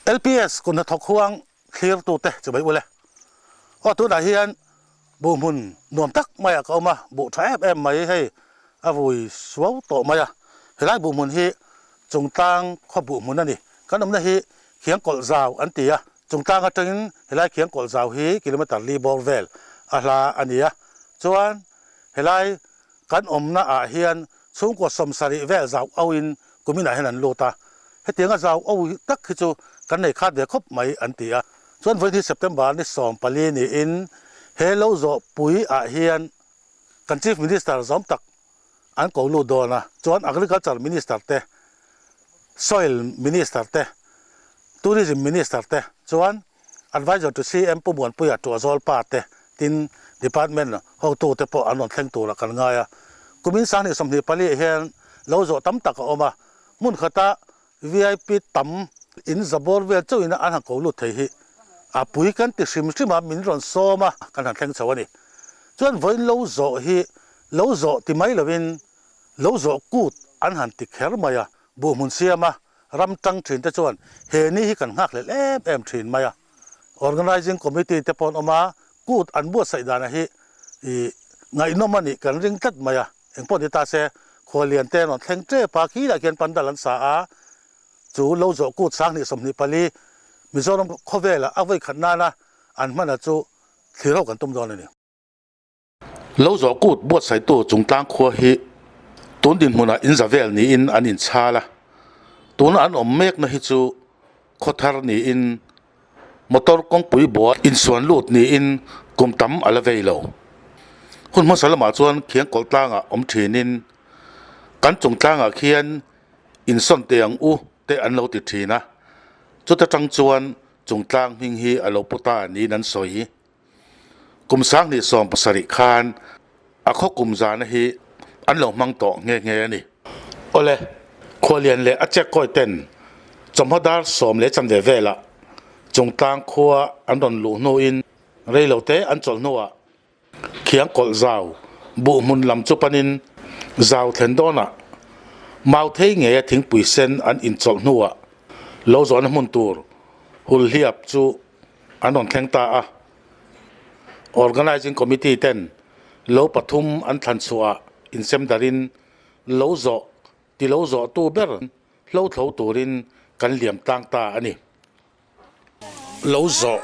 LPS kut hnathawk huang thlirtute chu mai ule. Aw tunah hian buh hmun nuam tak maiah ka awm a, buh tha em em mai hei a vui suau tawh mai a. Helai buh hmun hi Chungtlang khaw buh hmun a ni. Kan awmna hi Khiangkawlh zau an ti a, Chungtlang atangin helai Khiangkawlh zau hi kilometre li bawr vel a hla a ni a. Chuan helai kan awmna ah hian chhungkaw 70 vel zau auin kuminah hian an lut a, hetianga zau au tak hi chu kan nei khat ve khawp mai an ti a. Chuan vawiin hi September ni 14 niin he lo zawh pui ah hian kan Chief Minister zawm tak an ko lut dawn a, chuan Agriculture Minister te, Soil Minister te, Tourism Minister te chuan Advisor to CM Pu Muanpuia Tuahzawl pa te tin Department hotu te pawh an rawn thleng turah kan ngai a. Kumin 2024 ah hian lo zawh tam tak a awm a, hmun khata VIP tam in zabawr vel chauhin an han ko lut thei hi a pui kan ti hrim hrim a, min rawn sawm a, kan han thleng chho a ni. Chuan vawiin lo zawh hi lo zawh ti mai lovin lo zawh kut an han ti kher mai a, buh hmun siam a, ram tang thin te chuan he ni hi kan nghakhlelh em em thin mai a. Organising Committee te pawh an awm a, kut an buatsaih danah hi i ngaihnawm a nih kan ring tlat mai a. Engpawh ni ta se, khuallian te an rawn thleng tep a, khilah khian pandal an sa a, chu lo zawh kut 2024 Mizoram khawvelah a vawikhat nana an hmana chu thlir ho kan tum dawn a ni. Lo zawh kut buatsaihtu Chungtlang khua hi tun dinhmunah in za vel niin an inchhal a, tuna an awm mekna hi chu khawthar niin motor kawngpui buai insuan lut niin kum tam a la vei lo. Hun hmasa lamah chuan Khiangkawlh tlangah awm thinin kan Chungtlangah khian insawn teh ang u te an lo ti thin a, chuta tang chuan Chungtlang hming hi a lo pu ta niin an sawi. Kum 2017 khan a khaw kum zana hi an lo hmang tawh nghe nghe a ni. Awle, khualian leh a chekkawi ten chawhma dar 10:15 velah Chungtlang khua an rawn luh hnuin reilote an chawlh hnuah Khiangkawlh zau buh hmun lam chu panin zau thlen dawnah Mauthei ngeia thingpui sen an inchawlh hnuah lo zawhna hmun tur Hulhliap chu an rawn thleng ta a. Organising Committee ten lo pathum an thlan chhuah insem darin lo zawh ti lo zawh tu ber hlo thlo turin kan liam tlang ta a ni. Lo zawh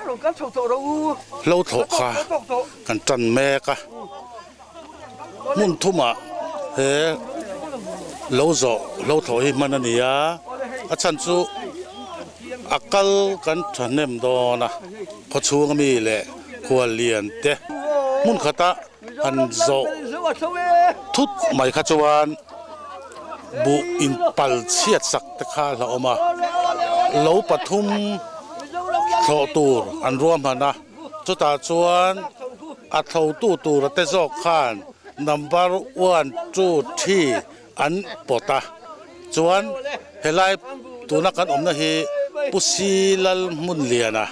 hlo thlawh kha kan tan mek a, hmun thumah he lo zawh hlo thlawh hi hman a ni a, a chhan chu A kal kan thahnem dawn a, khawchhung ami leh khuallian te hmun khata han zawh thut mai kha chuan buh inpal chhiat sak te kha a hlauhawm a, lo pathum thlawh tur an ruahman a, chutah chuan a thlotu tura te zawk khan number one, two, three an pawt a, chuan helai tuna kan awmna hi Pu Si Lal Hmunliana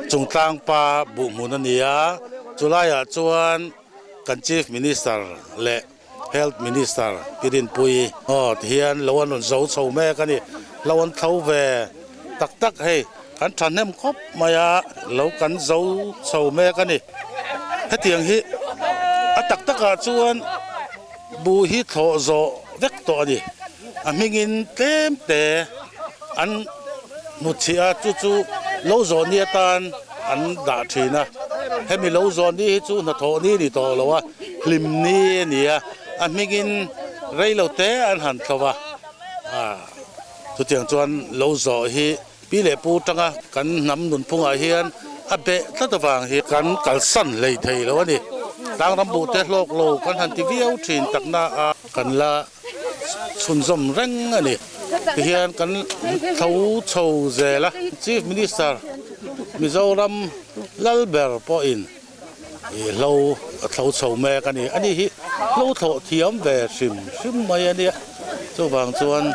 Chungtlang pa buh hmun a ni a, chulaiah chuan kan Chief Minister leh Health Minister Pi Rinpuii aw ti hian lo an rawn zo chho mek a ni, lo an tho ve tak tak hei kan thahnem khawp mai a, lo kan zo chho mek a ni, hetiang hi a tak takah chuan. Buh hi thlawh zawh vek tawh a ni. A hmingin tlem te an hnutchhih a, chu chu lo zawh ni atan an dah thin a. Hemi lo zawh ni hi chu hnathawh ni a ni tawh lo a, hlim ni a ni a, a hmingin rei lo te an han thlawh a. Chutiang chuan lo zawh hi pi leh pu tanga kan hnam nunphungah hian a beh tlat avang hi kan kalsan hlei thei lo a ni. Tlangram buh te hlawk lo kan han ti viau thin takna a kan la chhunzawm reng a ni. Tihian kan tho chho zel a, Chief Minister Mizoram Lalber pawhin hlo a tho chho mek a ni. Ani hi hlo thlawh thiam ve hrim hrim mai a nia. Chuvang chuan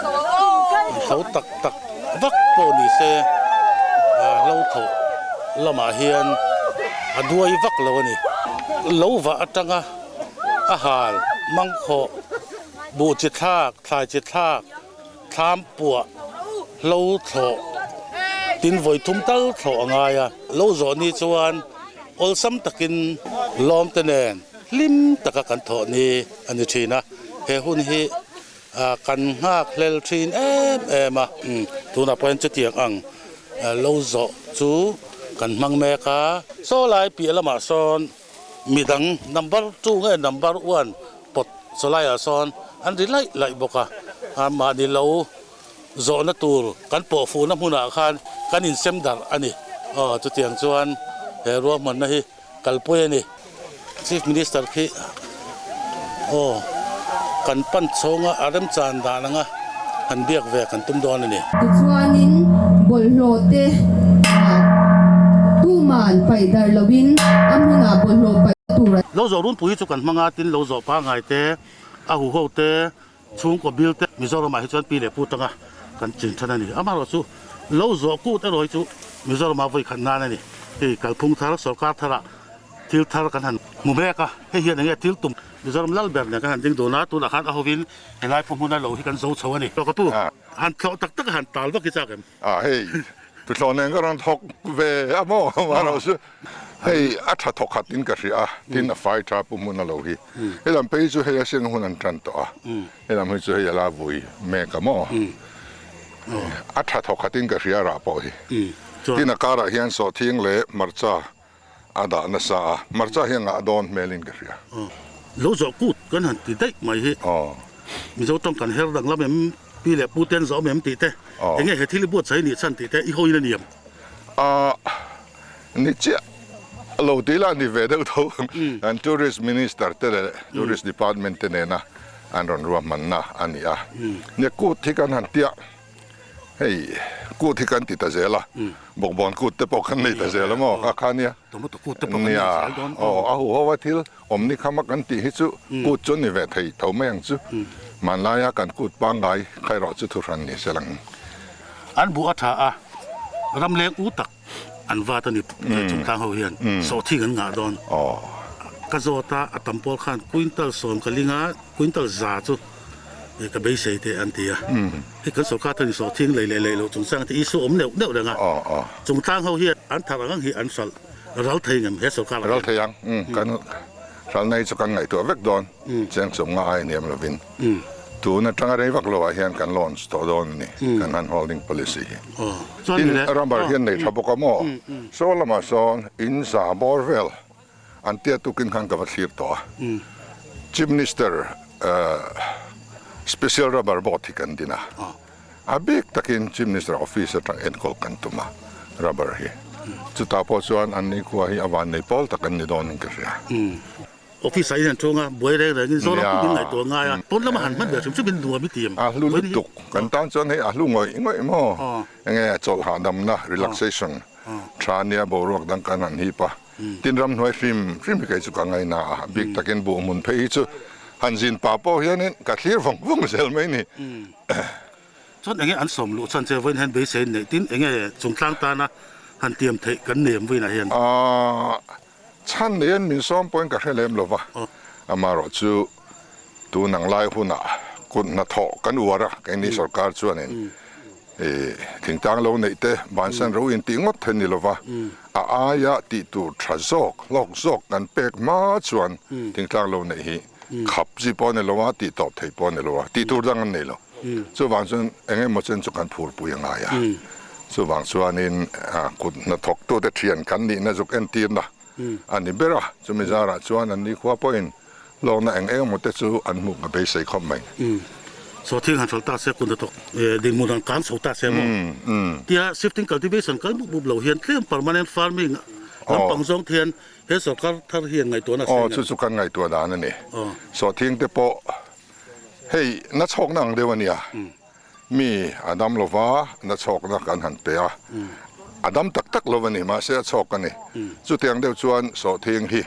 tho tak tak vak pawh ni se hlo thlawh lamah hian a duai vak lo a ni. Lo vah atanga a hal mangkhawh, buh chi thlak, thlai chi thlak, thlam puah, hlo thlawh. tin vawi thum tal thlawh a ngai a. Lo zawh ni chuan awlsam takin lawmte nen hlim taka kan thawh ni a ni thin a. He hun hi kan nghak hlel thin em em a. Tunah pawh hian chutiang ang lo zawh chu kan hmang mek a. Saw lai piah lamah sawn Midang number two nge number one pawt chawlaiah sawn an ri laih laih bawk a, mahni lo zawhna tur kan pawh fuhna hmunah khan kan insem darh a ni. Aw chutiang chuan he ruahmanna hi kalpui a ni. Chief Minister khi aw kan pan chhunga a remchan dan anga han biak ve kan tum dawn a ni. Tichuanin bawlhhlawh te tuman paih darh loin a hmunah bawlhhlawh paih tur a. Lo zawh runpui hi chu kan hmang a, tin lo zawh pangngai te, a huho te, chhungkaw bil te Mizoramah hi chuan pi leh pu tanga kan chin than a ni. Amaherawhchu lo zawh kut erawh hi chu Mizoramah vawi khat nan a ni. Hei kalphung thar, sorkar tharah thil thar kan han hmu mek a, hei hian enge thil tum Mizoram lal ber nen kan han ding dun a, tunah khan a hovin Helai pawh hmuna lo hi kan zo chho a ni. Ka pu, han thlawh tak tak a han tal vak hi chak em? A hei, tuthlawh nen ka rawn thawk ve a maw? Amaherawh chu hei a tha thawk khat in ka hria a, tin a fai tha pu hmuna lo hi. He lam phei chu hei a seng hun an tan tawh a, he lam hi chu hei a la vui mek a maw? A tha thawk khat in ka hria rah pawh hi. Tin a karah hian sawhthing leh hmarcha a dah nasa a, hmarcha hi a ngah dawn hmelin ka hria. Lo zawh kut kan han ti daih mai hi. Mizo tawng kan her danglam em, pi leh pu ten zawh em tih te, enge he thil i buatsaih nih chhan tih te i hawiin a ni em? A ni chiah lo tih lah ni ve deuh tho. Kan Tourist Minister te leh Tourist Department te nena an rawn ruahmanna a ni a. Nia kut hi kan han tia. Hei kut hi kan ti ta zel a, bawkbawn kut te pawh kan nei ta zel a maw kha kha nia. Tomato kut te pawh kan nei zel dawn. Aw a huho a thil awm ni khama kan tih hi chu kut chu a ni ve thei tho mai ang chu. Hmanlaia kan kut pangngai kha erawh chu thuhran ni se lang. An buh a tha a, ram leng u tak an vat a ni chungtlang ho hian sawhthing an ngah dawn. Ka zawt a, a tam pawl khan quintal sawm ka ling a, quintal za chu ka beisei teh an ti a. Hei kan sorkar thar in sawhthing lei leh lei loh chungchang te issue awm neuh neuh reng a. Chungtlang ho hian an thar ang ang hi an hralh ral thei ngem he sorkar ah hian. Ral thei ang, kan hralh na hi chu kan ngaihtuah vek dawn. Cheng chawm nga ai hniam lovin tun atanga rei vak lovah hian kan launch tawh dawn a ni, kan han holding policy hi. Tin, rubber hian nei tha bawk a maw? Saw lamah sawn in za bawr vel an tia tukin khan ka va thlir tawh a. Chief Minister special rubber board hi kan din a, a bik takin Chief Minister office atang enkawl kan tum a rubber hi. Chutah pawh chuan an nikhua hi a vannei pawl tak an ni dawnin ka hria. Office ah in han thung a, buai reng rengin Zoram pum in ngaihtuah ngai a, pawn lama han hman ve hrim hrim in nuam i ti em? A hlu lutuk, kan tan chuan hei a hlu ngawih ngawih maw? Enge chawlh hahdamna, relaxation, tha nia boruak dang kan han hip a, tin ramhnuai hrim hrim hi kei chu ka ngaina a, bik takin buh hmun phei hi chu han zin pah pawh hianin ka thlir vawng vawng zel mai ni. Chuan enge an sawm luh chuan che vawiin hian beisei neih tin enge chungtlang tana han tiam theih kan nei em vawiinah hian? Chhan nei an min sawm pawhin ka hre lem lo va, amaherawh chu tun ang lai hunah kut hnathawh kan uar a, keini sorkar chuanin thingtlang lo neih te bansan ro in tih ngawt theih ni lo va, a aia tih tur tha zawk, hlawk zawk kan pek hma chuan thingtlang lo neih hi khap chi pawh a ni lo a, tih tawp theih pawh a ni lo a, tih tur dang an nei lo. Chuvang chuan eng emaw chen chu kan phurpui a ngai a, chuvang chuanin kut hnathawktute thian kan nihna zuk entirna a ni ber a, chumi zarah chuan an nikhua pawhin hlawkna eng eng emaw te chu an hmuh ka beisei khawp mai. Sawhthing han hralh ta se, kut hnathawk dinhmun han kang chho ta se maw? Tia shifting cultivation kal mup mup lo hian tlem permanent farming lampang zawng te hian he sorkar thar hian ngaihtuahna a seng em? Aw, chu chu kan ngaihtuah dan a ni. Sawhthing te pawh Hei na chhawkna ang deuh a nia, mi a dam lo va, na chhawkna kan han pe a, a dam tak tak lo a ni, mahse a chhawk a ni. Chutiang deuh chuan sawhthing hi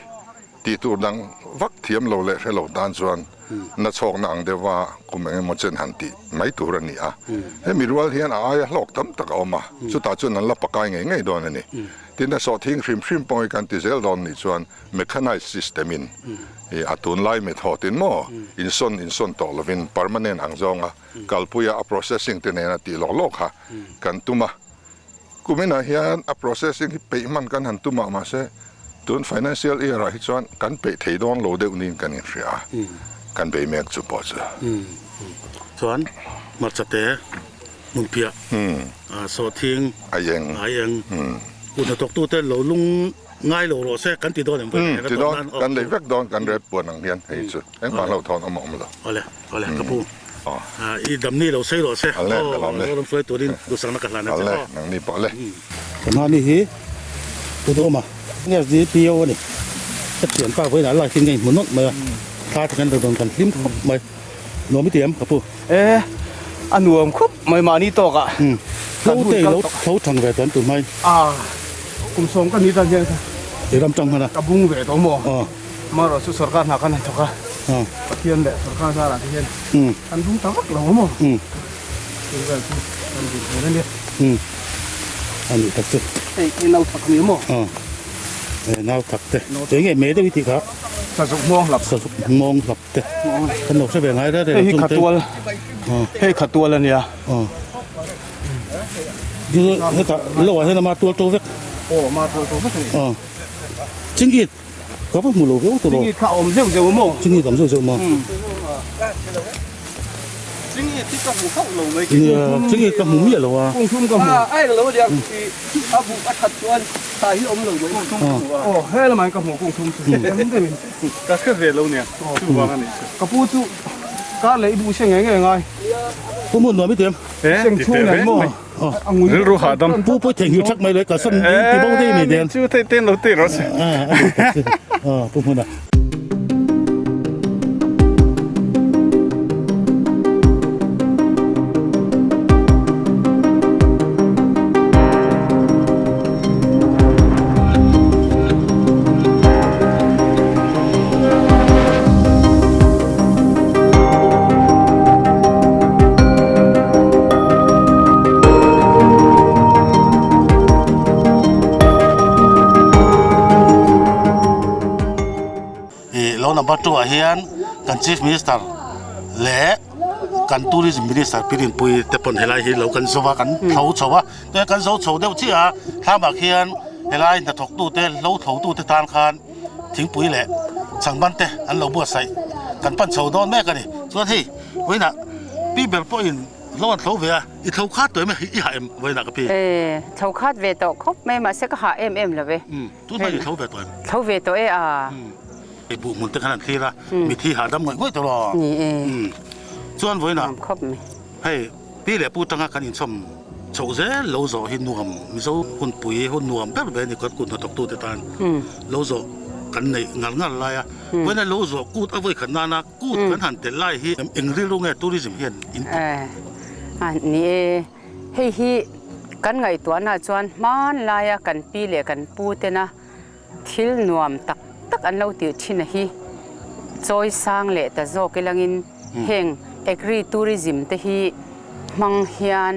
tih tur dang vak thiam lo leh hre lo tan chuan na chhawkna ang deuh va kum eng emaw chen han tih mai tur a ni a. Hemi rual hian a aia hlawk tam tak a awm a, chutah chuan an la pakai ngei ngei dawn a ni. Tin, a sawhthing hrim hrim pawh hi kan ti zel dawn nih chuan Mechanized system in a tunlai method in maw insawn insawn tawh lovin permanent ang zawnga kalpuia a processing te nena tih lawk lawk kha kan tum a. Kuminah hian a processing hi peih hman kan han tum a, mahse tun financial year ah hi chuan kan peih thei dawn lo deuh niin kan inhria a, kan bei mek chu pawh chu. Chuan hmarcha te hmunphiah sawhthing aieng kut hnathawktute lo lung ngai lo rawh se kan ti dawn em vawi ti dawn kan lei vek dawn kan rep puan ang hian hei chu engmah hlauhthawn awm a awm lo. Awle awle ka pu i damni lo sei rawh se aw ram hruai turin duhsakna ka hlan a che aw. Nangni pawh le. Ka hmani hi Pu Dawma SDPO a ni ka thian pa vawiinah live in ka inhmu nawlh mai a thla te kan rawn rawn kan hlim khawp mai nuam i ti em ka pu. E a nuam khawp mai mahni tawkah kan hun kal tawh. Tho thang ve tawh an tu hmai. A kum sawm ka ni tan hian ka. I ram tang hman a. Ka bung ve tawh maw. Amaherawh chu sorkar hna khan an thawk a. Pathian leh sorkar zarah te hian kan bung ta vak lo maw. Chu vel chu kan din hmel a nia. A nih tak chu. Hei hi nau thak a ni maw? Aw nau thak te. Eng nge mei deuh i tih kha? Sazuk hmawng hlap. Sazuk hmawng hlap te. Kan lo hre ve ngai reng reng. Hei hi khatual. Hei khatual a nia. Aw. Hetah lo ah hian ama tual to vek. Aw ama tual to vek a ni. Aw. Chingit. Ka va hmu lo viau tawh lo. Chingit kha a awm zeuh zeuh maw? Chingit a awm zeuh zeuh maw? Chingit hi ka hmu hauh lo mai. Nia, chingit ka hmu miah lo a. Kung thum ka hmu. A eng lo a nia, a buh a that chuan thla hi awm lo mai. Kung thum ka hmu a. Aw, he lamah hian ka hmu kung thum chu. Ka hre ve lo nia, chuvang a nih chu. Ka pu chu kar leh i buh se ngei ngei ngai. Pu Hmun nuam i ti em? Seng chhung nen maw? Rilru hahdam. Pu pawh theihnghilh thak mai le kalsan ti bo daih mai den. Chu thei ten lo ti rawh se. Pu Hmuna. Ih lo number 2 ah hian kan chief minister leh kan tourism minister Pi Rinpuii te pawn helai hi lo kan zo a kan thlo chho a chuan kan zo chho deuh chiah a thlamah khian helai hnathawk tute lo thlo tute tan khan thingpui leh changban te an lo buatsaih kan pan chho dawn mek a ni chuan hei vawiinah pi ber pawhin hlo an thlo ve a i thlo khat tawh em i hah em vawiinah ka pi. E thlo khat ve tawh khawp mai mahse ka hah em em lo ve. Tun hmai i thlo ve tawh em? Thlo ve tawh e a. I buh hmun te khan an thlir a mithi hahdam ngawih ngawih tawh lo. Ni e. Chuan vawiinah hei pi leh pu tanga kan inchawm chhoh zel lo zawh hi nuam Mizo hunpui hun nuam ber ve a ni kan kut hnathawktute tan lo zawh kan neih ngar ngar lai a. Vawiinah lo zawh kut a vawikhat nana kut kan han telh lai hi eng rilru nge tourism hian in put? Ni e, hei hi kan ngaihtuahna chuan hmanlaia kan pi leh kan pu tena Thil nuam tak tak an lo tih thin a hi chawi sang leh ta zawk ilangin heng agri tourism te hi hmang hian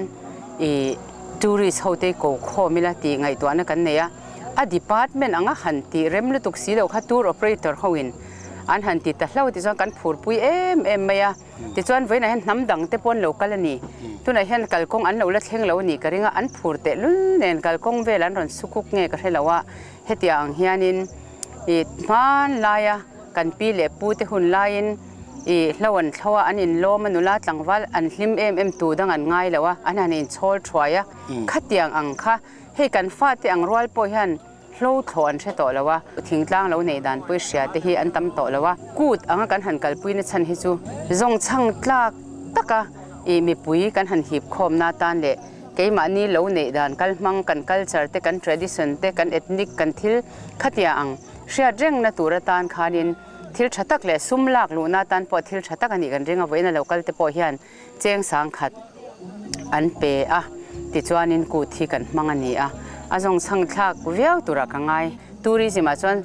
ih tourist ho te ko khawm ila tih ngaihtuahna kan nei a, a department anga han tih rem lutuk si lo kha tour operator ho in an han ti ta hlo tichuan kan phurpui em em mai a. Tichuan vawiinah hian hnam dang te pawh an lo kal a ni. Tunah hian kalkawng an lo la thleng lo a ni ka ring a, an phur tehlul nen kalkawng vel an rawn sukuk nge ka hre lo a. Hetiang ang hianin ih hmanlaia kan pi leh pu te hun laiin ih hlo an thlo a, an inlawm a, nula tlangval an hlim em em tu dang an ngai lo a, an han inchhawl thuai a. Khatiang ang kha hei kan fate ang rual pawh hian Hlo thlawh an hre tawh lo a, thingtlang lo neih dan pawh i hria te hi an tam tawh lo a. Kut anga kan han kalpui na chhan hi chu zawngchhang tlak taka ih mipui kan han hip khawm na tan leh keimahni lo neih dan kalhmang kan culture te kan tradition te kan ethnic kan thil khatia ang hriat reng na tur atan khanin thil tha tak leh sum lak luhna atan pawh thil tha tak a nih kan ring a vawiin a lo kal te pawh hian Cheng sangkhat an pe a, tichuanin kut hi kan hmang a ni a, a zawngchhang thlak viau turah ka ngai. Tourism ah chuan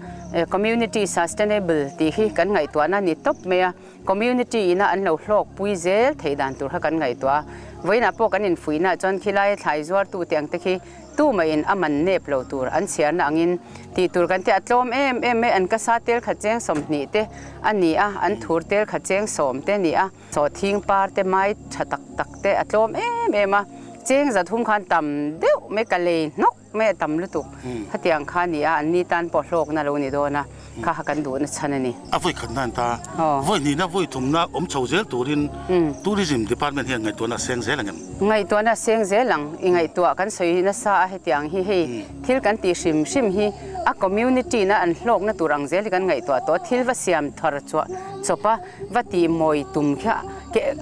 community sustainable tih hi kan ngaihtuahna a ni tawp mai a, community ina an lo hlawk pui zel theih dan tur kha kan ngaihtuah a. Vawiinah pawh kan infuihna ah chuan khilai thlai zuartu te ang te khi Tumah-in a man nep lo tur an chhiarna angin tih tur kan ti a tlawm em em mai, an kasa tel khat cheng 20 te a ni a, an thur tel khat cheng 10 te a ni a, sawhthing par te mai tha tak tak te a tlawm em em a, cheng zathum khan tam deuh mai ka lei hnawk mai a tam lutuk. Khatiang kha a ni a, an ni tan pawh hlawkna lo ni dawn a, kha kha kan duhna chhan a ni. A vawi khatna an ta, vawi hnihna, vawi thumna awm chho zel turin Tourism Department hian ngaihtuahna a seng zel ang em? Ngaihtuahna a seng zel ang, i ngaihtuah kan sawi nasa a hetiang hi hei thil kan tih hrim hrim hi a community na an hlawkna tur ang zel hi kan ngaihtuah tawh a, thil va siam thar chhuah chawp a va tih mawi tum khi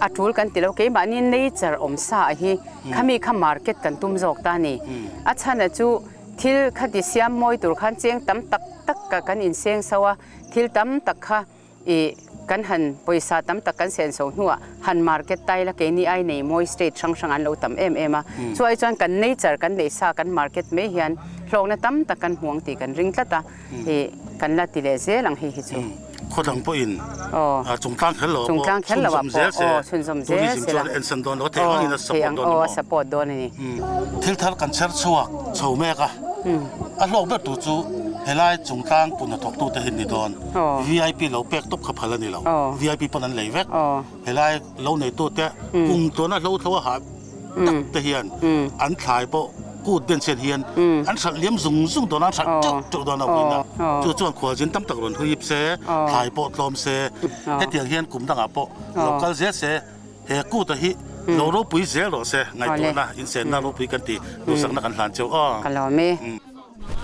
a tul kan ti lo, keimahni nature awm sa a hi Khami kha market kan tum zawk ta a ni. A chhana chu thil khati siam mawi tur khan cheng tam tak tak ka kan inseng so a, thil tam tak kha ih kan han pawisa tam tak kan sen so hnuah han market ta ila keini ai nei mawi state hrang hrang an lo tam em em a. Chu ai chuan kan nature kan neih sa kan market mai hian hlawkna tam tak kan hmu ang tih kan ring tlat a, ih kan la ti leh zel ang hei hi chu. Khaw dang pawhin chungtlang kher lo ah pawh chhunzawm zel se tourism chuan a ensan dawn lo a theih angin a support dawn a ni maw? Support dawn a ni. Thil thar kan chher chhuak chho mek a, a hlawk ber tur chu helai chungtlang kut hnathawktute hi ni dawn. Vip lo pek tawp kha phal a ni lo, vip pawn an lei vek. Helai lo neitute kum tluana hlo thlo a hah tak te hian an thlai pawh kut den chen hian an hralh liam zung zung dawn a, an hralh teuh teuh dawn a vawiin a. Chu chuan khualzin tam tak rawn hui ip se, thlai pawh tlawm se, hetiang hian kum dangah pawh lo kal zel se, he kut a hi lo ropui zel rawh se, ngaihtuahna, insenna ropui kan tih duhsakna kan hlan cheu aw. Ka lawm e.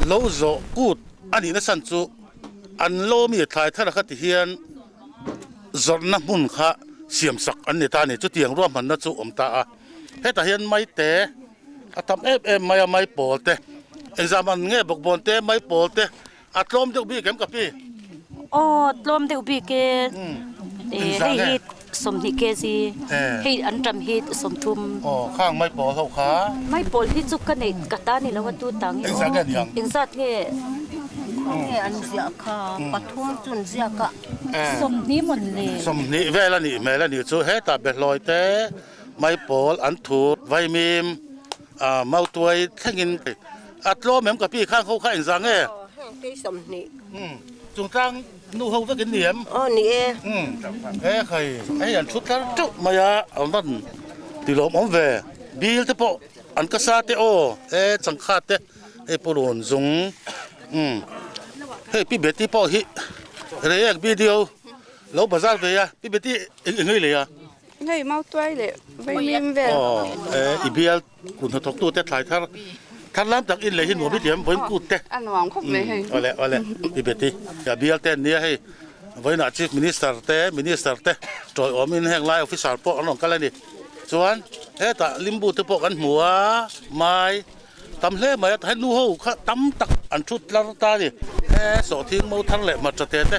Lo zawh kut a nihna chhan chu an lawmi thlai thar a kha ti hian Zawrhna hmun kha siamsak an ni ta a ni. Chutiang ruahmanna chu awm ta a. Hetah hian maite a tam em em mai a, maipawl te, engzah man nge bawkbawn te, maipawl te a tlawm deuh bik em ka pi? Aw, tlawm deuh bik e. Hei hi 20 kg, hei an ṭam hi 30. Aw, khang maipawl ho kha. Maipawl hi chu ka neih ka ta ni lo a tu tang hi. Engzah nge a ni ang? Engzat nge? Khawnge an ziah kha, pathum chu an ziak a. 20 mawn le. 20 vel a nih hmel a nih chu hetah behlawi te maipawl an thu vaimim mautuai thlengin a tlawm em ka pi khang ho kha engzah nge? Aw heng kei 20. Chungtlang nu ho vek in ni em? Aw ni e. He khai hei an thu tlar teuh mai a an rawn ti lawm awm ve bil te pawh an ka sa te aw he changkha te hei purun zung umm hei pi Betty pawh hi reiek video lo bazar ve a pi Betty eng eng ngei lei a hei mau tuai leh vaimim vel aw e i bial kut hnathawk tu te thlai thar thar lam tak in lei hi nuam hi tiam vawiin kut te a nuam khawp mai hei awle awle pi Betty a bial te an nia hei vawiinah chief minister te minister te tawiawm in heng lai officer pawh an rawn kal a ni chuan hetah limbu te pawh kan hmu a mai Tam hle mai a, he nu ho kha tam tak an thut tlar ta a ni. He sawhthing mo thar leh hmarcha te te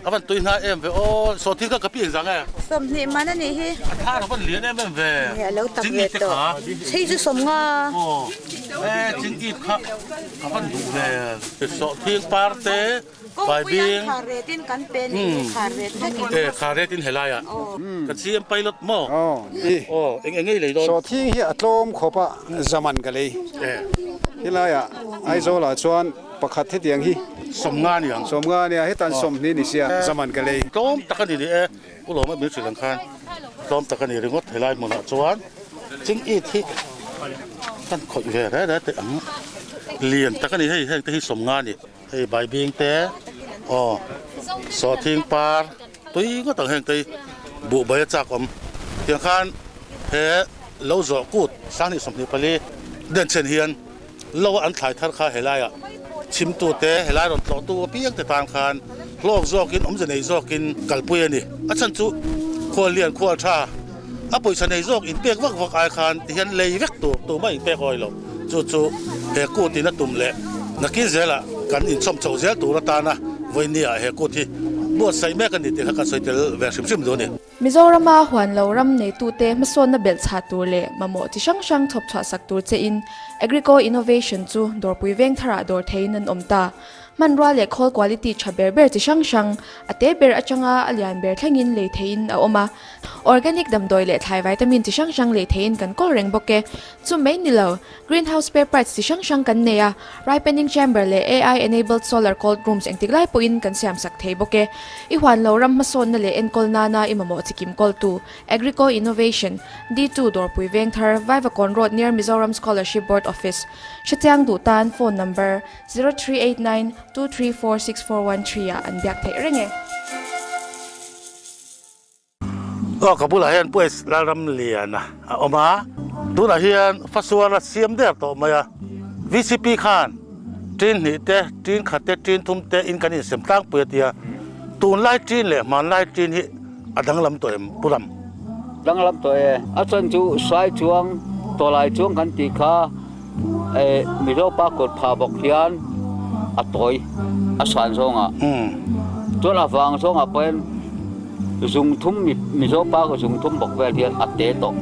a van tui hnai em ve aw, sawhthing kha ka pi engzah nge? 20 man a nih hi. A thar a van lian em em ve. Nge a lo tak ve tawh. Chei chu 50. Aw, he chingit kha ka van duh ve. Sawhthing par te. Kawngpui an khar ret in kan pe nih hi khar ret vek in. E khar ret in helai ah ka CM pilot maw? Aw eng eng ngei lei dawn. Sawhthing hi a tlawm khawp a zaman ka lei. Helai ah Aizawl ah chuan pakhat hetiang hi. 50 ni ang. 50 nia hetan 20 ni sia zaman ka lei. Tlawm tak a ni ni e Pu Lawma min hrilh ang khan tlawm tak a ni ringawt helai hmunah chuan ching it hi kan khawih ve re re teh ang lian tak a ni hei heng te hi 50 ni. Hei baibing te aw sawhthing par tui ngawt ang heng te hi buh bai a chak awm tiang khan he lo zawh kut 2024 den chen hian lo a an thlai thar kha helaiah chhimtu te helai rawn tlawhtu apiang te tan khan hlawk zawkin awmze nei zawkin kalpui a ni. A chhan chu khuallian khual tha a pawisa nei zawk inpek vak vak ai khan tihian lei vek tur tumah inpek awi lo. Chu chu he kut in a tum leh nakin zelah kan inchawm chhoh zel tur atana vawinia he kut hi buatsaih mek a ni tih kha kan sawi tel ve hrim hrim duh a ni. Mizorama huan lo ram neitute hmasawnna belh chhah tur leh mamawh chi hrang hrang chhawp chhuah sak tur chein Agrico Innovation chu dawrpui veng tharah dawr theiin an awm ta. Hmanrua leh khawl quality tha ber ber chi hrang hrang, a te ber atanga a lian ber thlengin lei theihin a awm a. Organic damdawi leh thlai vitamin chi hrang hrang lei theihin kan kawl reng bawk e. Chu mai ni lo, greenhouse spare parts chi hrang hrang kan nei a, ripening chamber leh AI enabled solar cold rooms engtik lai pawhin kan siam sak thei bawk e. I huan lo ram hmasawnna leh enkawl nana i mamawh chikim kawltu, Agrico Innovation, D2 Dawrpui Vengthar, Vaivakawn Road near Mizoram Scholarship Board Office. Hrechiang duh tan phone number 0389 234 6413 ah an biak theih reng e. Aw ka bulah hian Pu S Lalramliana a awm a, tunah hian fasual a siam der tawh mai a, vcp khan tin hnih te, tin khat te, tin thum te in kan insem tlangpui a tia, tunlai tin leh hmanlai tin hi a danglam tawh em Pu Ram? Danglam tawh e, a chan chu sai chuang, tawlai chuang kan tih kha Mizo pa kut phah bawk hian a tawi a san zawngah chuan a vang zawngah pawhin zungthum Mizo pa zungthum bawk vel hian a te tawh.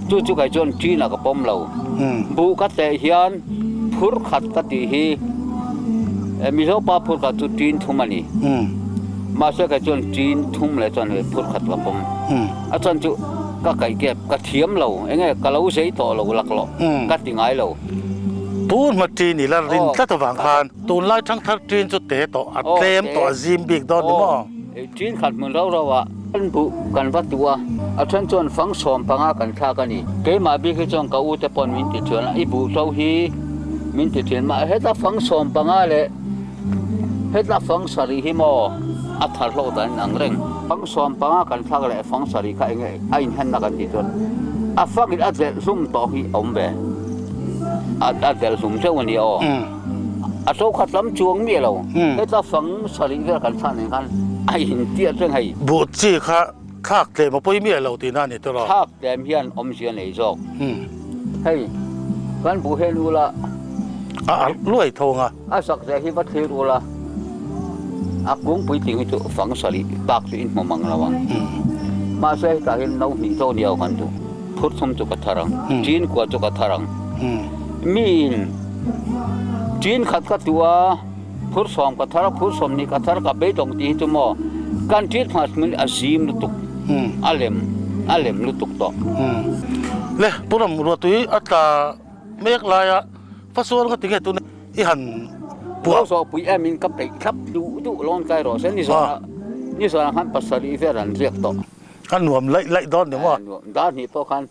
Chu chu kei chuan ṭinah ka pawm lo. Buh ka teh hian phur khat ka tih hi Mizo pa phur khat chu ṭin thum a ni. Mahse kei chuan ṭin thum leh chuan phur khat ka pawm. A chuan chu Ka kaih kep, ka thiam lo, enge ka lo zei tawh lo laklawh ka ti ngai lo. Tun hma ṭin ila rin tlat avang khan tunlai ṭhangthar ṭin chu te tawh, a tlem tawh, a zim bik dawn ni maw? Ṭin khat hmun rau rau ah kan buh kan va tuh a, a ṭhen chuan fang 15 kan thlak a ni. Keimah bik hi chuan ka u te pawn min ti ṭhian a, i buh ṭo hi min ti ṭhian mah heta fang 15 leh Hetla fang sarih hi maw a thar hlawk dan in ang reng. Fang 15 kan thlak leh fang sarih kha enge a inhenna kan tih chuan a fangin a delh hlum tawh hi a awm ve. A delh hlum teuh a nia aw. A to khat lam chuang miah lo. Hetla fang sarih vel kan thlak nen khan a intiat reng hei. Buh chi kha thlak tlem a pawi miah lo tihna a ni tawh. Thlak tlem hian awmzia nei zawk. Hei kan buh hian ula. A alh luai tho ang a. A sak zia hi va thlir ula, a kungpui tling hi chu fang sarih bak chu in hmu mang lo ang. Mahse hetah hian no hnih zawk ni ho kan duh. Phur thum chu ka thar ang, ṭin kua chu ka thar ang. Miin ṭin khat ka tuh a, phur 10 ka thar a, phur 20 ka thar ka beidawng tih hi chu maw kan ṭin hma hmun a zim lutuk, a lem a lem lutuk tawh. Le, Pu Ramruatui a tla mek laia Fasual nga tinge tuna i han puah. Lo zawh pui em in ka peih thlap duh duh lawn kai rawh se ni zawn ah ni zawn ah khan pasarih vel an riak tawh. A nuam laih laih dawn ni maw? Nuam dar hnih pawh khan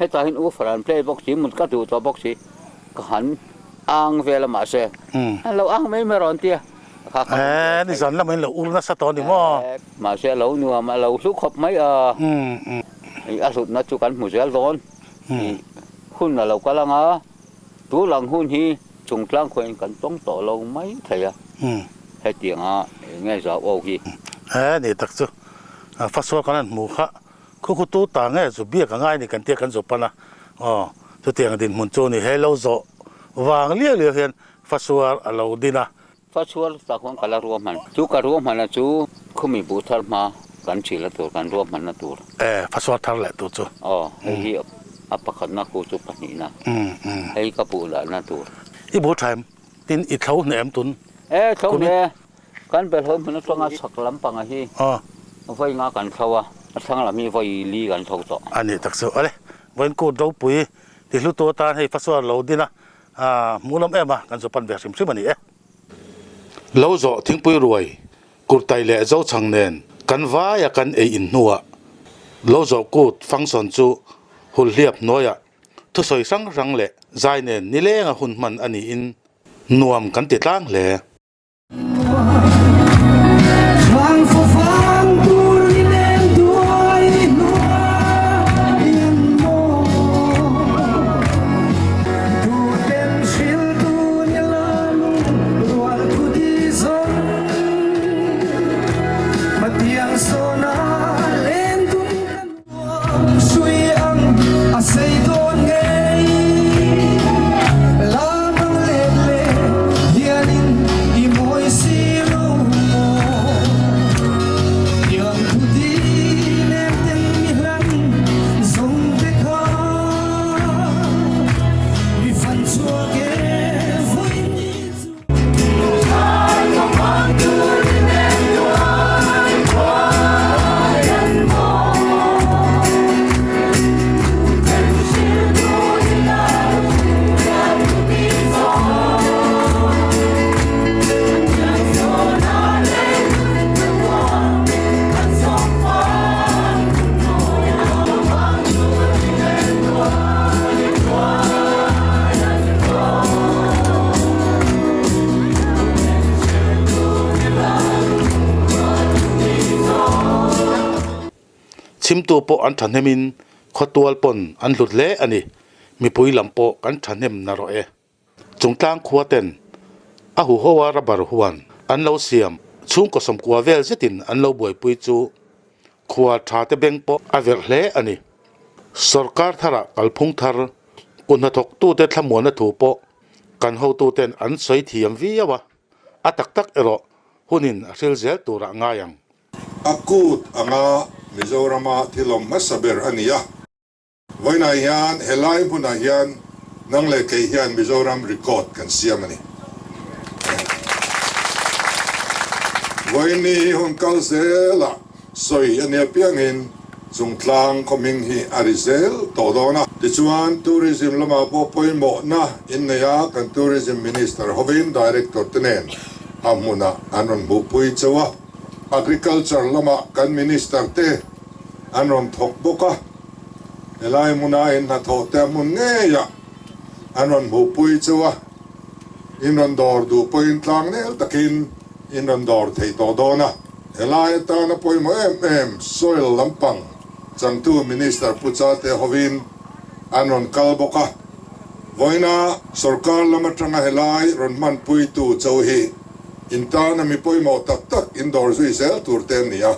hetah hian woofer an play bawk si mut ka duh tawh bawk si ka han ang vel a mahse an lo ang mai mai rawn tia kha kha Eh ni zan lamah in lo ur nasa tawh ni maw? Mahse a lo nuam a lo hlu khawp mai a a hlutna chu kan hmu zel dawn hun a lo kal ang a. Tu lang hun hi chungtlang khuain kan tawng tawh lo mai thei a, hetianga nge zau aw hi. He ni tak chu fasual kan han hmu kha khu khu tu ta nge zu biak a ngai ni kan tia kan zu pan a, aw chutiang dinhmun chu ni he lo zawh vang liau liau hian fasual a lo din a. Fasual tak huan ka la ruahman, chu ka ruahmanna chu khumi buh thar hma kan thil a tur kan ruahmanna tur. E, fasual thar leh tur chu. Aw, hei hi a pakhatna khu chu pahnihna, hei ka buh lahna tur. I buh tha em? Tin i thlo hneh em tun? E, thlo hneh e. Kan belhawi hmun atanga chhak lampanga hi vawi nga kan thlo a, a thlang lam hi vawi li kan thlo tawh. A nih tak chu. Awle, vawiin kut ropui ti hlu tu atan hei fasual lo din a, A hmuh lawm em a, kan zu pan ve hrim hrim a ni e. Lo zawh thingpui ruai, kurtai leh zochhang nen kan vaia kan ei in hnuah lo zawh kut function chu hulhliap hnuaiah thusawi hrang hrang leh zai nen nilenga hun hman a niin nuam kan ti tlang hle. Chhimtu pawh an thahnemin khawtual pawn an hlut hle a ni. Mipui lam pawh kan thahnem narawh e. Chungtlang khua ten a huho a rubber huan an lo siam chhungkaw sawmkua vel zetin an lo buaipui chu khua tha te beng pawh a verh hle a ni. Sorkar tharah kalphung thar kut hnathawktute thlamuanna thu pawh kan hotuten an sawi thiam viau a, a tak tak erawh hunin a hril zel turah ngai ang. A kut anga Mizorama thil awm hmasa ber a ni a. Vawiinah hian helai hmunah hian nang leh kei hian Mizoram record kan siam a ni. Vawiini hi hun kal zelah sawi a nia piangin Chungtlang khaw hming hi a ri zel tawh dawn a. Tichuan Tourism lamah pawh pawimawhna innei a, kan Tourism Minister hovin Director te nen a hmunah an rawn hmuhpui chauh a. Agriculture lamah kan Minister te an rawn thawk bawk a, helai hmuna in hnathawh te a hmun ngeiah an rawn hmuhpui chauh a, in rawn dawr duh pawhin tlangnel takin in rawn dawr thei tawh dawn a. Helai atana pawimawh em em soil lampang changtu Minister Pu Chate hovin an rawn kal bawk a, vawiina sorkar lam atanga helai rawn hmanpuitu chauh hi In tana mi pawimawh tak tak in dawr zui zel tur te an ni a.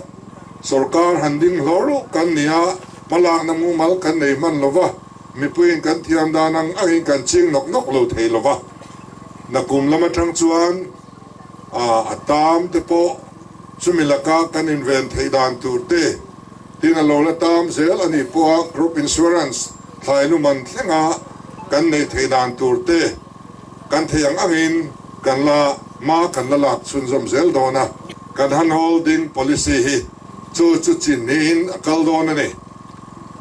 Sorkar han ding hlawr kan ni a, hmalakna mumal kan nei hman lo va, mipuiin kan thiam dan ang angin kan ching nawk nawk lo thei lo va. Nakum lam atang chuan a tam te pawh chumi laka kan inven theih dan tur te tin a lo la tam zel a nih pawha crop insurance thlai luman thlenga kan neih theih dan tur te Kan thei ang angin kan la hma kan la lak chhunzawm zel dawn a, kan hand holding policy hi chu chu chin niin a kal dawn a ni.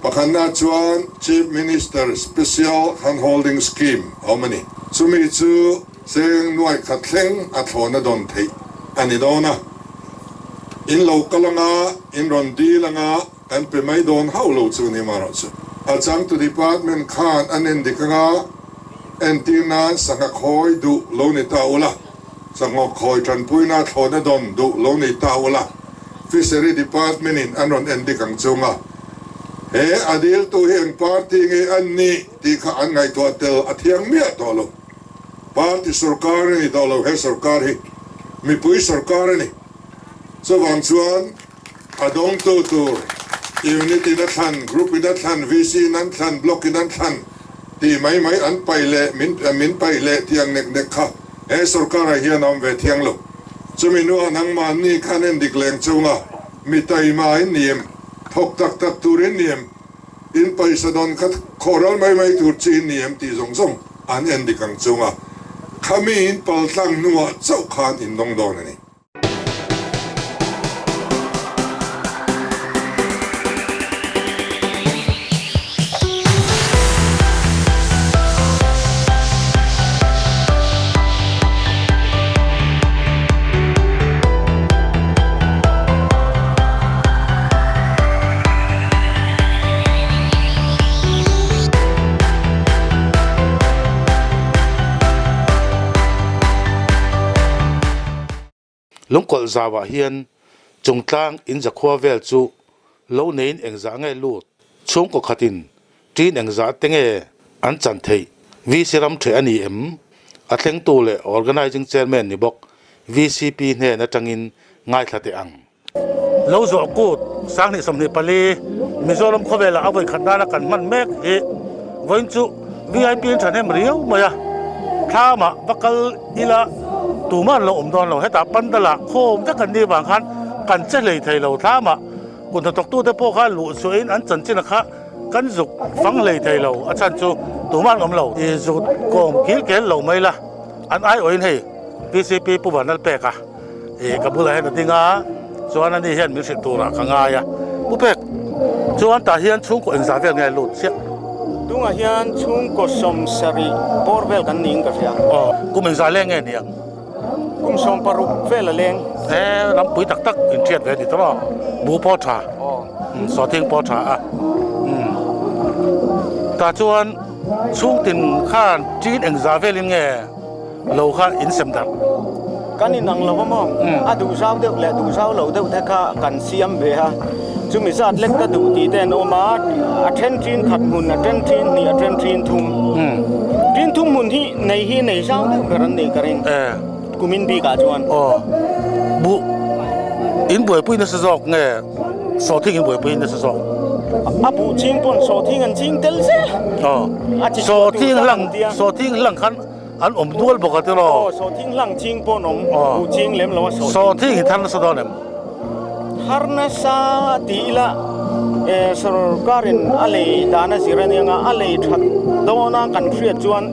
Pakhatna chuan Chief Minister Special Hand Holding Scheme a awm a ni. Chumi chu cheng nuai khat thleng a thlawhna dawn theih a ni dawn a. In lo kal anga, in rawn dil anga kan pe mai dawn hauh lo chu ni marawh chu. A changtu department khan an endik anga entir nan sangha khawi duh lo ni ta ula, sangha khawi tanpuina thlawhna dawn duh lo ni ta ula, Fishery department in an rawn endik ang chunga he a diltu hi eng party nge an nih tih kha an ngaihtuah tel a thiang miah tawh lo. Party sorkar a ni tawh lo, he sorkar hi mipui sorkar a ni. Chuvang chuan A dawngtu tur Unit in a thlan, Group in a thlan, VC in an thlan, Block in an thlan tih mai mai an paih leh min min paih leh tih ang nek nek kha he sorkar ah hian a awm ve thiang lo. Chumi hnuah nangmahni khan endik leng chunga mi taima in ni em, thawk tak tak tur in ni em, in paisa dawn kha khawhral mai mai tur chi in ni em tih zawng zawng an endik ang chunga khami in paltlang hnuah chauh khan in dawng dawn a ni. Lungkawlh zauah hian chungtlang in zakhua vel chu lo neiin engzah nge lut chhungkaw khatin ṭin engzah te nge an chan theih VC ram ṭheh a ni em? A thlengtu leh Organising Chairman ni bawk VCP hnen aṭangin ngaithla teh ang. Lo zawh kut 2024 Mizoram khawvelah a vawikhat nana kan hman mek hi vawiin chu VIP an thahnem riau mai a, thlamah va kal ila tumah an lo awm dawn lo, hetah pandal-ah khawm vek an nih vang khan kan che hlei thei lo, thlamah kut hnathawktute pawh kha luh chhuahin an chanchin kha kan zuk fang hlei thei lo, a chhan chu tumah an awm lo. I zut kawm kil kel lo mai la, an aiawhin hei PCP Pu Vanlalpek a. Ih ka bulah hian a ding a, chuan ani hian min hrilh turah ka ngai a. Pu Pek, chuan tah hian chhungkaw engzah vel nge a lut chiah? Tungah hian chhungkaw 70 bawr vel kan niin ka hria. Aw, kum engzah leng nge niang? Kum 60 vel a leng. He rampui tak tak inhriat ve a ni tawh maw? Bu pawh tha, sawhthing pawh tha a. Tah chuan chhungtin khan ṭin engzah velin nge? Lo kha in sem darh. Kan in ang lo a maw? A duh zau deuh leh duh zau lo deuh te kha kan siam ve a. Chumi zat lek ka duh tih te an awm a, a then ṭin khat hmun, a then ṭin hnih, a then ṭin thum. Ṭin thum hmun hi nei hi nei zau deuh ber an nei ka ring. Kumin bikah chuan. Aw, buh in buaipui nasa zawk nge sawhthing in buaipui nasa zawk? A buh ching pawn sawhthing an ching tel zel. Aw, sawhthing hlang sawhthing hlang khan an awm dual bawk a tiraw? Aw, sawhthing hlang ching pawn awm, buh ching lem lo a sawhthing. Sawhthing hi thar nasa dawn em? Thar nasa ti ila sorkarin a lei dan a zir aniang a, a lei that dawna kan hriat chuan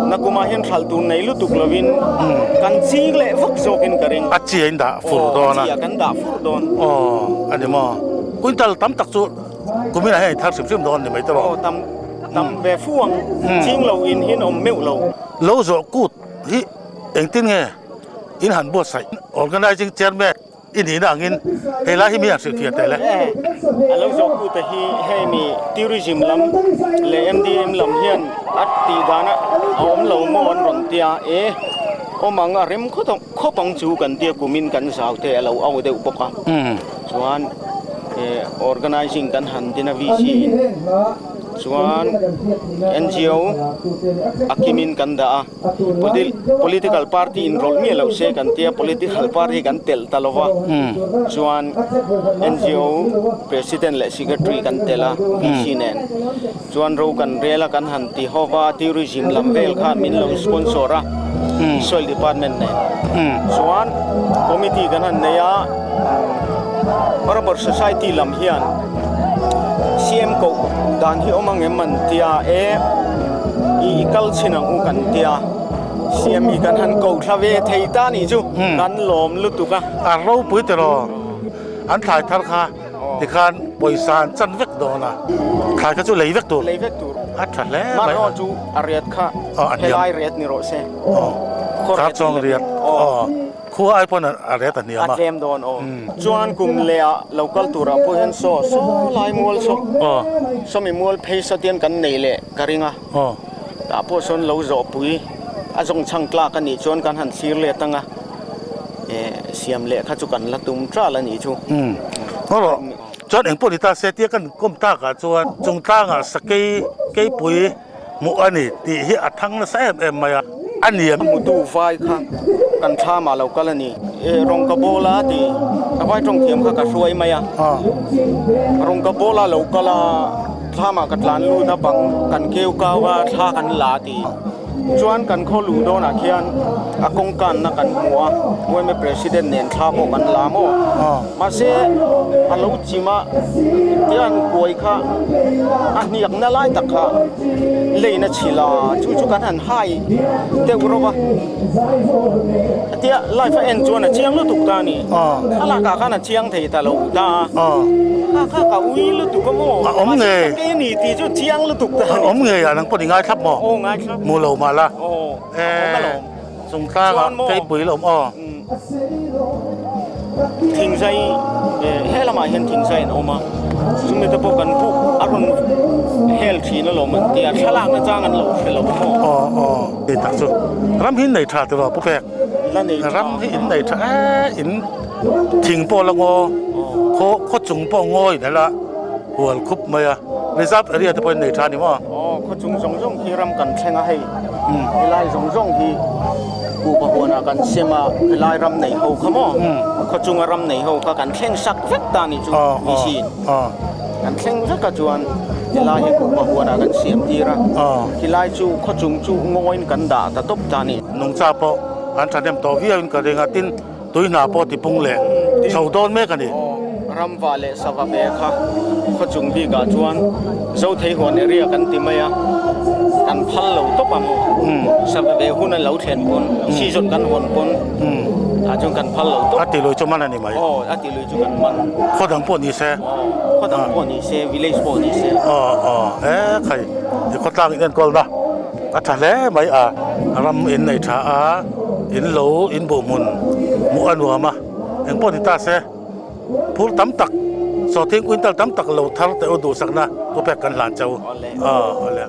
nakumah hian hralh tur nei lutuk lovin kan ching leh vak zawkin ka ring. A chi a in dah fur dawn a. Aw, a chi a kan dah fur dawn. Aw, a ni maw? Quintal tam tak chu kuminah hian i thar hrim hrim dawn ni mai tawh. Aw, tam tam ve fu ang, ching lo in hian awm meuh lo. Lo zawh kut hi engtin nge in han buatsaih? Organizing chairman i nihna angin hei lai hi mi han hrilhfiah teh le. A lo zawh kute hi hei mi tourism lam leh MDM lam hian a tih dan a awm lo maw an rawn tia e, awm ang a rem khawp ang chu kan tia kumin kan zau te a lo au deuh bawk a, chuan organizing kan han din a VC in chuan NGO a kimin kan dah a. Political party inrawlh miah loh se kan tia, political party kan telh ta lova, chuan NGO president leh secretary kan telh a, VC nen chuan ro kan rel a, kan han ti ho va, tourism lam vel kha min lo sponsor a, soil department nen chuan committee kan han nei a, Rubber society lam hian CM koh dan hi awm ang em an tia e. I kal chhin ang u kan tia CM hi kan han ko thla ve thei ta nih chu kan lawm lutuk a. A ropui tiraw an thlai thar kha tikhan pawisa an chan vek dawn a, thlai kha chu lei vek tur. Lei vek tur. A tha hle mai. Mahnawn chu a riat kha helai riat ni rawh se. Khaw chawng riat. Khua ai pawn a ret a hniam a. A tlem dawn aw. Chuan kum leh ah lo kal turah pawh hian saw saw lai mual saw sawmi mual phei saw tian kan nei leh ka ring a. Tah pawh sawn lo zawh pui a zawng chhang tlak a nih chuan kan han thlir let ang a. Siam leh kha chu kan la tum tral a nih chu. Ngaw rawh. Chuan eng pawh ni ta se tia kan kawm takah chuan chungtlangah sakei keipui hmuh a ni tih hi a thang nasa em em mai a, a ni a. Hmutu vai kha kan thlamah lo kal a ni. Rawng ka bawl a ti, a vai tawng thiam kha ka hruai mai a. Rawng ka bawl a lo kal a, thlamah ka tlan lut a, bang kan keu kau a, thla kan la a ti. Chuan kan khaw luh dawnah khian a kawngkanna kan hmu a, yma President nen thla pawh kan la maw? Mahse a lo chim a, tian kuai kha a hniakna lai tak kha leina chhil a, chu chu kan han hai deuh rawh a. Tia live a en chuan a chiang lutuk ta a ni. Thlalak ah khan a chiang thei ta lo ta a. Kha kha ka ui lutuk a maw? A awm ngei. Mahse ka ke ni tih chu chiang lutuk ta a ni. A awm ngei a, nang pawh i ngai thlap maw? Aw ngai thlap. Mu lo mah la. Aw, a awm alawm. Chungtlangah keipui la awm aw. Thingzai he lamah hian thingzai an awm a, chumi te pawh kan buk a rawn hel thin alawm an ti a, thlalak na chang an lo hre lo maw? Aw aw tih tak chu ram hi in nei tha tiraw Pu Pek? La nei tha. Ram hi in nei tha e in thing pawh la ngaw khaw khaw chung pawh ngawi in ela hual khup mai a, reserve area te pawh in nei tha a ni maw? Aw khaw chung zawng zawng khi ram kan thleng a hei helai zawng zawng hi. Kuhva huanah kan sem a, helai ram nei ho kha maw? Khaw chunga ram nei ho kha kan thleng sak vek ta nih chu machine. Kan thleng vek a chuan helai hi kuhva huanah kan siam tir a, helai chu khaw chung chu ngawiin kan dah ta tawp ta nih. Nungcha pawh an thahnem tawh viauin ka ring a, tin tui hna pawh tipung leh chho dawn mek a ni. Ramva leh sava ve kha khaw chung bikah chuan Zothei huan area kan ti mai a, kan phal lo tawp ang. Sava ve hun a lo thlen pawn, season kan hawn pawn tah chuan kan phal lo tawp. A ti lui chu man a ni mai. Aw, a ti lui chu kan man. Khaw dang pawh ni se. Aw, khaw dang pawh ni se, village pawh ni se. Aw, aw, e khai, i khawtlang in enkawlna a tha hle mai a, ram in nei tha a, in lo in buh hmun hmuh a nuam a, eng pawh ni ta se. Phur tam tak, sawhthing quintal tam tak lo thar teh u duhsakna thupek kan hlan che u. Awle.